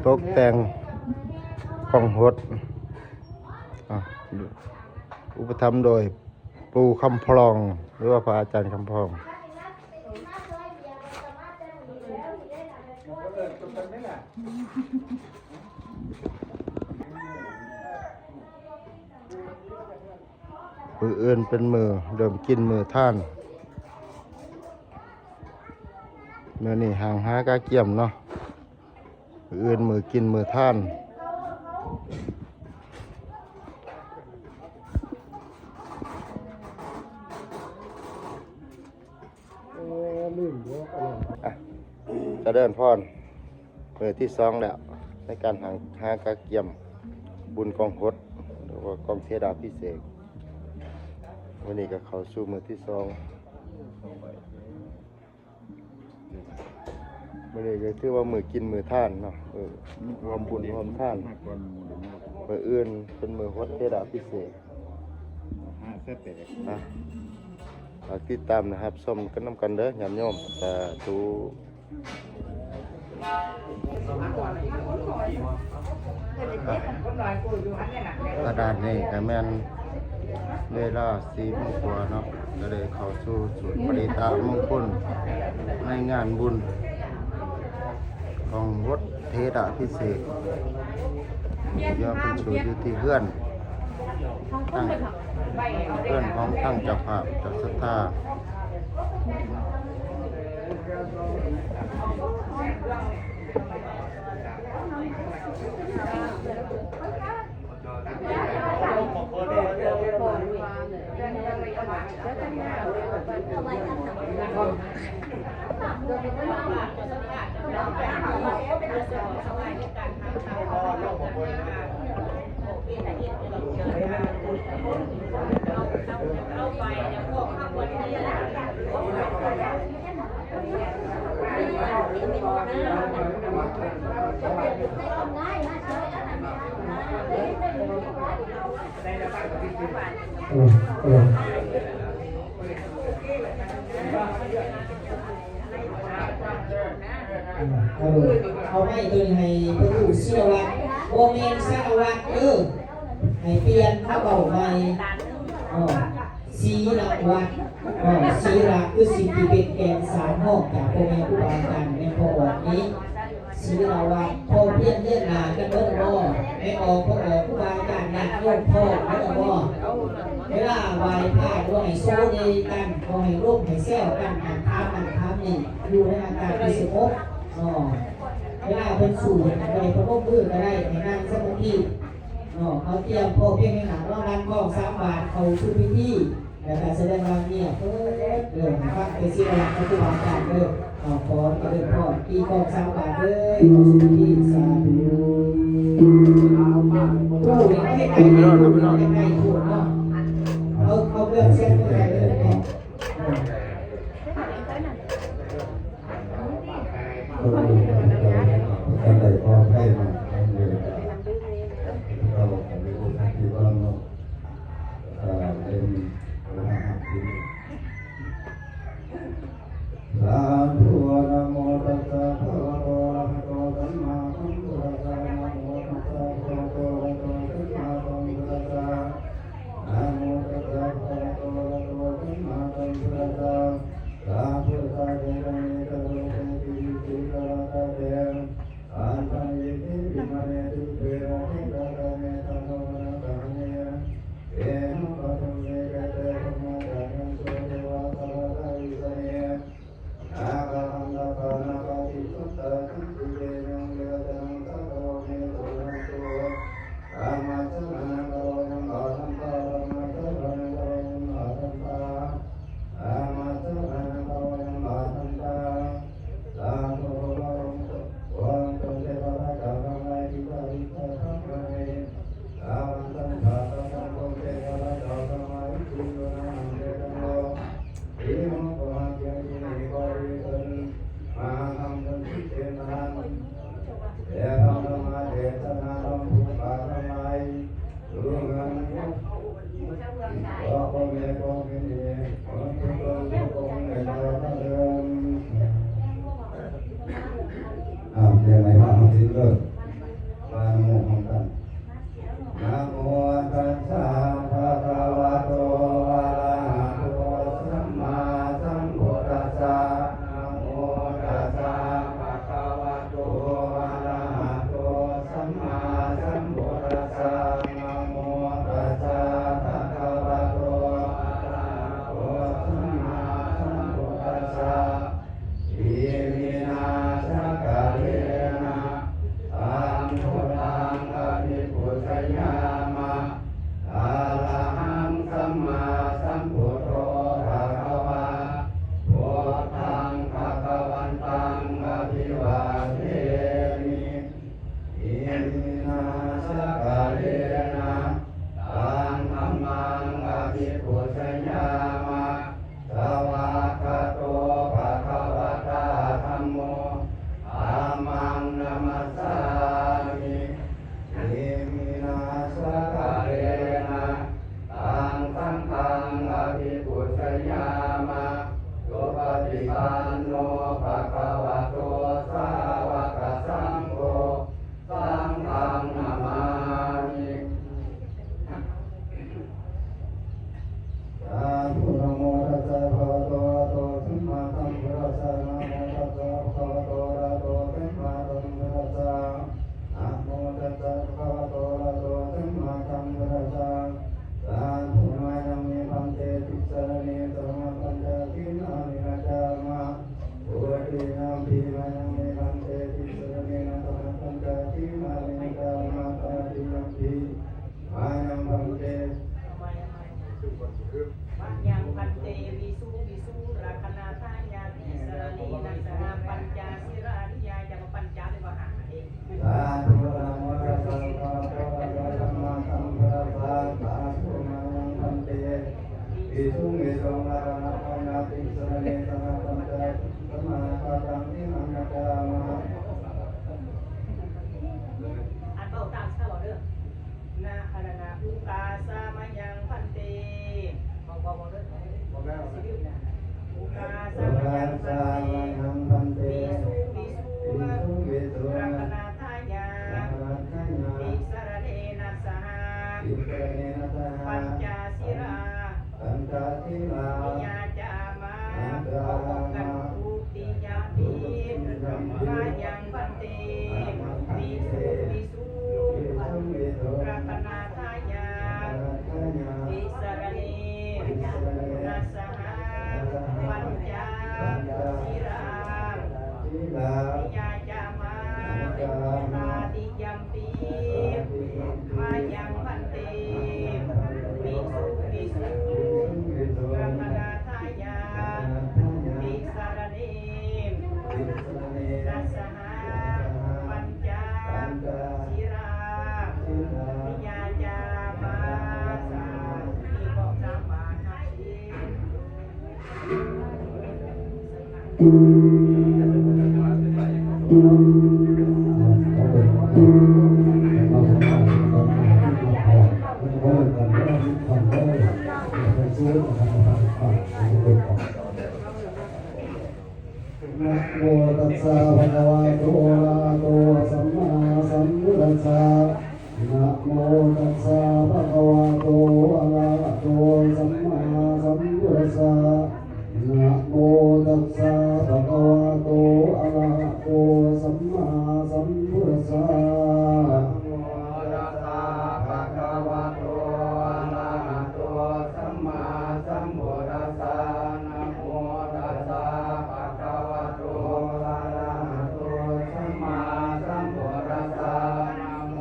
ຕົກແຕ່ງກອງຫົດ ອ່າ ອຸປະຖຳໂດຍ ປູ່ຄຳພອງ ຫຼືວ່າພະອາຈານຄຳພອງ. ມື້ອື່ນເປັນມື້ເລີ່ມກິນມື້ທານ ມື້ນີ້ຫາງຫາກະກຽມເນາະ. ມື້ອື່ນມື້ກິນມື້ທານ ອ່ະ ຈະເລີນພອນ ມື້ທີສອງແລ້ວ ໃນການຫາ ຫາກະກຽມບຸນກອງຫົດ ຫຼືວ່າກອງເທດາພິເສກ. ມື້ນີ້ກະເຂົ້າສູ່ມື້ທີສອງ. ມື້ນີ້ກະຖືວ່າມື້ກິນມື້ທານເນາະ ເອີ ຮ່ວມບຸນຮ່ວມທານ. ມື້ອື່ນເປັນມື້ຫົດເທດາພິເສກ ຮະ ຝາກຕິດຕາມ ແລະ ຮັບຊົມກັນນຳກັນເດີ ຍາດໂຍມ. ສາທຸ. ຂະໜາດນີ້ກະແມ່ນເວລາສີ່ໂມງກວ່າເນາະ ກະໄດ້ເຂົ້າສູ່ສູນປະລິຕະມຸງຄຸນ ໃນງານບຸນກອງຫົດເທດາພິເສກ. ດຽວເພິ່ນສູ່ຢູ່ທີ່ເຮືອນ ທາງເຮືອນຂອງທາງເຈົ້າພາບເຈົ້າສັດທາ. ເອົາໄມ້ໂຕນີ້ໃຫ້ພະຄູສີລະວັດ ບໍ່ແມ່ນສາລະວັດເດີ ໃຫ້ປ່ຽນ ເຂົາເວົ້າໃໝ່ ເອີ ສີລະວັດ ເອີ ສີລະຄືສິ່ງທີ່ເປັນແກ່ນສານຮອງຈາກພໍ່ແມ່ຄູບາອາຈານ ແມ່ນພໍ່ອອກນີ້. ສີລະວັດ ພໍພຽງ ຮຽນໜ້າກັນເບິດແລ້ວບໍ່? ແມ່ນອອກ ພໍ່ອອກ ຄູບາອາຈານ ຍາດໂຍມພ້ອມເບິດແລ້ວບໍ່? ເວລາໄຫວ້ພະ ບໍ່ໃຫ້ໂຊເລກັນ ບໍ່ໃຫ້ລົມໃຫ້ແຊວກັນ ການຖາມນັ້ນຖາມນີ້ ຢູ່ໃນອາກາດທີ່ສະຫງົບເນາະ. ເວລາເພິ່ນສູ້ ບໍ່ໃຫ້ພະນົມມືກະໄດ້ ໃຫ້ນັ່ງສະມາທິເນາະ. ເຮົາຕຽມພໍພຽງໃນໜ້າເນາະ ລານກອງສາມບາດ ເຂົ້າສູ່ພິທີ ແລ້ວກະສະແດງວ່າງຽບເບີດເດີ ຟັງແຕ່ສຽງຂອງຄູບາອາຈານເດີ. ຂໍຈະເລີນພອນ ຕີກອງສາມບາດເດີ ຂໍສຸຂະຕິ ສາທຸ. ໂອ້ຍ ໃກ້ໆ ໃກ້ໆໂພດເນາະ ເອົາ ເອົາເຄື່ອງເສັດໃກ້ໆເລີຍເນາະ. ເອີ ທ່ານໃດຂໍອະໄພເນາະ ເອີ ເຮົາກໍໄດ້ຮູ້ທັນທີ່ກ່ອນເນາະ ເອີ ເປັນ ສາທຸ ນະໂມຕັດສະ ພະຄະວະໂຕ ອະລະຫະໂຕ ສຳມາສຳພຸດທັດສະ ນະໂມຕັດສະ ພະຄະວະໂຕ ອະລະຫະໂຕ ສຳມາສຳພຸດທັດສະ ນະໂມຕັດສະ ພະຄະວະໂຕ ອະລະຫະໂຕ ສຳມາສຳພຸດທັດສະ ສາທຸ ສາເດ ສາເມ ສາໂລ ເສ ຕິ ວິ ເສ ກະ ລະ ກະ ເຕ ອັນທະເຍ ເຂ ວິມະເນ ທີ ເປ ລະ ເຂ ຕະ ຕະ ເມ ທະ ໂນ ມະ ນະ ຕະ ຫະ ເນ ເອ ໂນ ປະ ທຸ ເມ ເກ ເຕ ພະ ມະ ຈາ ຍັນ ໂຕ ເທ ວະ ສະ ລະ ກະ ວິ ສະ ເນ ນາ ກະ ຄັນ ຕະ ກະ ນະ ກະ ຕິ ສຸດ ຕະ ສັນ ຕິ ເຕ ຍະ ເມ ຣະ ຈະ ນັງ ສາ ກະ ໂລ ເມ ສຸ ນະ ໂຕ ທຳ ມະ ສະ ມະ ນະ ກະ ໂລ ຍັງ ບາ ທັນ ຕາ ທຳ ມະ ສະ ມະ ນະ ກະ ໂລ ຍັງ ບາ ທັນ ຕາ ທຳ ມະ ສະ ມະ ນະ ກະ ໂລ ຍັງ ບາ ທັນ ຕາ ສາທຸ ໂອມ ໂອມ ໂຕ ເທ ວະ ລາ ຈາ ທັງ ຫຼາຍ ທີ່ ຈະ ວິ ຈະ ທັງ ຫຼາຍ ສາ ວັນ ທັງ ສາ ທັງ ໂອມ ເທ ວະ ລາ ຈາ ທັງ ຫຼາຍ ທີ່ ຢູ່ ໃນ ເວ ທັງ ໂລກ ທີ່ ໂມ ໂກ ຫາ ກຽງ ທີ່ ນີ້ ຂໍ ດີ ເພິ່ນ ມາ ທຳ ບຸນ ສິນ ເຈ ນ າ ນ ແຕ່ ທຳ ທຳ ມະ ເທ ສະ ນາ ທຳ ຜູ້ ປາ ທັງ ຫຼາຍ ອ່າ ແຕ່ໃນພາກເຮົາຊິເລີ່ມວ່ານະໂມພ້ອມກັນ. ນະໂມຕັດສະ ພະຄະວະໂຕ ອະລະຫະໂຕ ສຳມາສຳພຸດທັດສະ. ນະໂມຕັດສະ ພະຄະວະໂຕ ອະລະຫະໂຕ ສຳມາສຳພຸດທັດສະ. ນະໂມຕັດສະ ພະຄະວະໂຕ ອະລະຫະໂຕ ສຳມາສຳພຸດທັດສະ. ອິມິນາສັກກາເລນະ ຕັງ ບຸດທັງ ອະພິປູຊະຍາມະ. ອະລະຫັງ ສຳມາສຳພຸດໂທ ພະຄະວາ. ພຸດທັງ ພະຄະວັນຕັງ ອະພິວາເທມິ. ອິມິນາສັກກາເລນະ ຕັງ ທຳມັງ ອະພິປູຊະຍາມະ. ສະວາກຂະໂຕ ພະຄະວະຕາ ທຳໂມ ທຳມັງ ນະມັດສາມິ. ອິມິນາສັກກາເລນະ ຕັງ ສັງຄັງ ອະພິປູຊະຍາມະ. ສຸປະຕິປັນໂນ ພະຄະວະໂຕ ສາວະກະສັງໂຄ ສັງຄັງ ນະມາມິ. ສາທຸ. ນະໂມຕັດສະ ພະຄະວະໂຕ ອະລະຫະໂຕ ສຳມາສຳພຸດທັດສະ. ນະໂມຕັດສະ ພະຄະວະໂຕ ອະລະຫະໂຕ ສຳມາສຳພຸດທັດສະ. ນະໂມຕັດສະ ພະຄະວະໂຕ ອະລະຫະໂຕ ສຳມາສຳພຸດທັດສະ. ສາທຸ. ມາຍັງເມ ພັນເຕ ຕິສະລະເນ ສະຫະ ປັນຈະສີລານິ ຍາຈາມະ ທຸຕິຍຳປິ. ມາຍັງເມ ພັນເຕ ຕິສະລະເນນະ ສະຫະ ປັນຈະສີລານິ ຍາຈາມະ ຕະຕິຍຳປິ. ມາຍັງ ພັນເຕ ມາຍັງ ພັນເຕ ວິສຸງ ວິສຸງ ລັກຂະນາທາຍາ ຕິສະລະເນນະ ສະຫະ ປັນຈະສີລານິ ຍາຈາມະ. ປັນຈະ ຫຼືວ່າ ຫ້າ ເດ້. ສາທຸ. ນະໂມຕັດສະ ພະຄະວະໂຕ ອະລະຫະໂຕ ສຳມາສຳພຸດທັດສະ. ສາທຸ. ມາຍັງ ພັນເຕ ວິສຸງ ວິສຸງ ລັກຂະນາທາຍາ ຕິສະລະເນ ສະຫະ ປັນຈະ ສະຫະ ປັນຈະສີລານິ ຍາຈາມະ. ອ່ານເວົ້າຕາມເຂົາເວົ້າເດີ. ນະ ອັນນັ້ນນະ ອຸກາສາ ມາຍັງ ພັນເຕ ເວົ້າ ເວົ້າ ເວົ້າເດີ ຊິລືມນະ. ອຸກາສາ ມາຍັງ ພັນເຕ ວິສຸງ ວິສຸງ ລັກຂະນາທາຍາ ຕິສະລະເນນະ ສະຫະ ປັນຈະ ສີລາ ນິ ຍາຈາມະ. ພ້ອມກັນ ທຸຕິຍຳປິ ມາຍັງ ພັນເຕ ວິສຸງ ວິສຸງ ລັກຂະນາທາຍາ ຕິສະລະເນນະ ສະຫະ ປັນຈະ ສີລາ ນິ ຍາຈາມະ. ຕະຕິຍຳ ປິ ມາຍັງ ພັນເຕ ວິສຸງ ວິສຸງ ລັກຂະນາທາຍາ ຕິສະລະເນນະ ສະຫະ ປັນຈະ ສີລາ ນິ ຍາຈາມະ. ສາທຸ. ມີຄວາມສາມາດຮັບສິນ. ນະໂມຕັດສະ ພະຄະວະໂຕ ອະລະຫະໂຕ ສຳມາສຳພຸດທັດສະ. ນະໂມຕັດສະ ພະຄະວະໂຕ ອະລະຫະໂຕ ສຳມາສຳພຸດທັດສະ. ນະໂມຕັດສະ ພະຄະວະໂຕ ອະລະຫະໂຕ ສຳມາສຳພຸດທັດສະ. ນະໂມຕັດສະ ພະຄະວະໂຕ ອະລະຫະໂຕ ສຳມາສຳພຸດທັດສະ. ນະໂມຕັດສະ ພະຄະວະໂຕ ອະລະຫະໂຕ ສຳມາສຳພຸດທັດສະ. ນະໂມ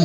ງ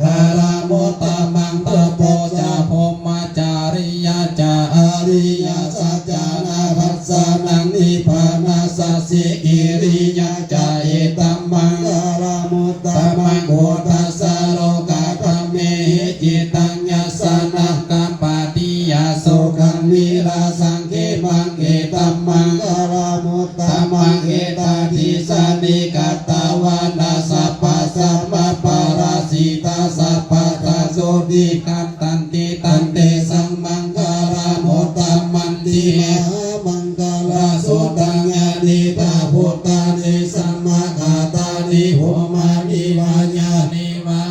ກາລະມຸດຕະມັງ ຕັບໂປຈະ ພົມມະຈາຣິຍະຈະ ອະລິຍະສັດຈານະທັດສະນັງ ນິບພານະສັດສິກິລິຍະຈະ ເອຕັມມັງກາລະມຸດຕະມັງ ພຸດທັດສະໂລກະທຳເມຫິ ຈິດຕັງ ຍະສະນະກັບປະຕິ ຍະໂສກັງ ວິລະສັງ ເຂມັງ ເອຕັມມັງຄາລະມຸດຕະມັງ ເອຕາທິສານິ ກະຕະວານະ ສັບພະສະມະປາລາຊິຕາ ສັບພະໂຕໂສຕິ ຄັດທັນຕິ ຕັນເຕສັງ ມັງຄາລະມຸດຕະມັນຕິ ມະຫາມັງຄາລະສູດຕັງ ຍານີ ທາ ພຸດທານີ ສະມະກະຕານິ ໂຫມານິ ວາຍານີ ວະ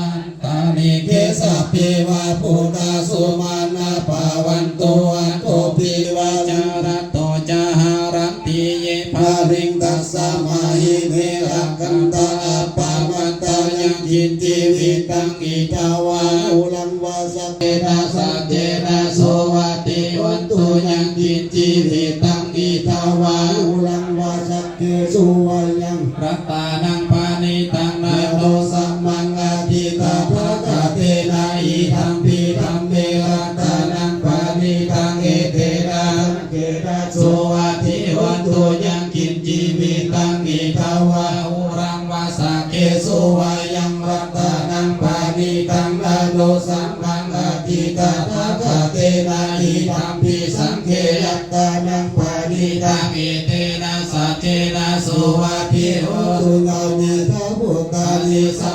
ຕານິ ເກ ສັບເພ ວະ ພຸດທາ ສຸມານາ ພະວັນຕຸ ອັດໂທ ພິວາ ຈາຣະໂຕ ຈາຮະລັນຕິ ເຍ ປະລິງ ຕັດສະມາ ຫິ ເມ ລັກຂັນທາ ອັບປະມາດຕາ ຍັງກິນ ຈີວິຕັງ ອິດຖະວາ ອຸລັງ ວາ ສັກເກ ນະ ສັກເກນະ ໂສ ວະ ຕິ ໂຫນຕຸ ຍັງກິນ ຈີວິຕັງ ອິດຖະວາ ອຸລັງ ວາ ສັກ ເກ ໂສ ວະ ຍັງ ລັດຕະນັງ ປະນີຕັງ ນະໂດ ສະມັງ ອະທິ ຕະຖາຄະເຕນະ ອິດຖະປິ ທຳເມ ລັດຕະນັງ ປະນີຕັງ ເອເຕນະ ສັກເກນະ ໂສ ວະ ຕິ ໂຫນຕຸ ຍັງກິນ ຈີວິຕັງ ອິດຖະວາ ອຸລັງ ວາ ສັກເກ ໂສ ວະ ຍັງ ລັດຕະນັງ ປະນີຕັງ ນະໂດ ສະມັງ ອະທິ ຕະຖາຄະເຕນະ ອິດຖະປິ ສັງເຄ ລັດຕະນັງ ປະນີຕັງ ເອເຕນະ ສັກເກນະ ໂສ ວະ ຕິ ໂຫນຕຸ ຍານີ ທາ ພຸດທານີ ສະ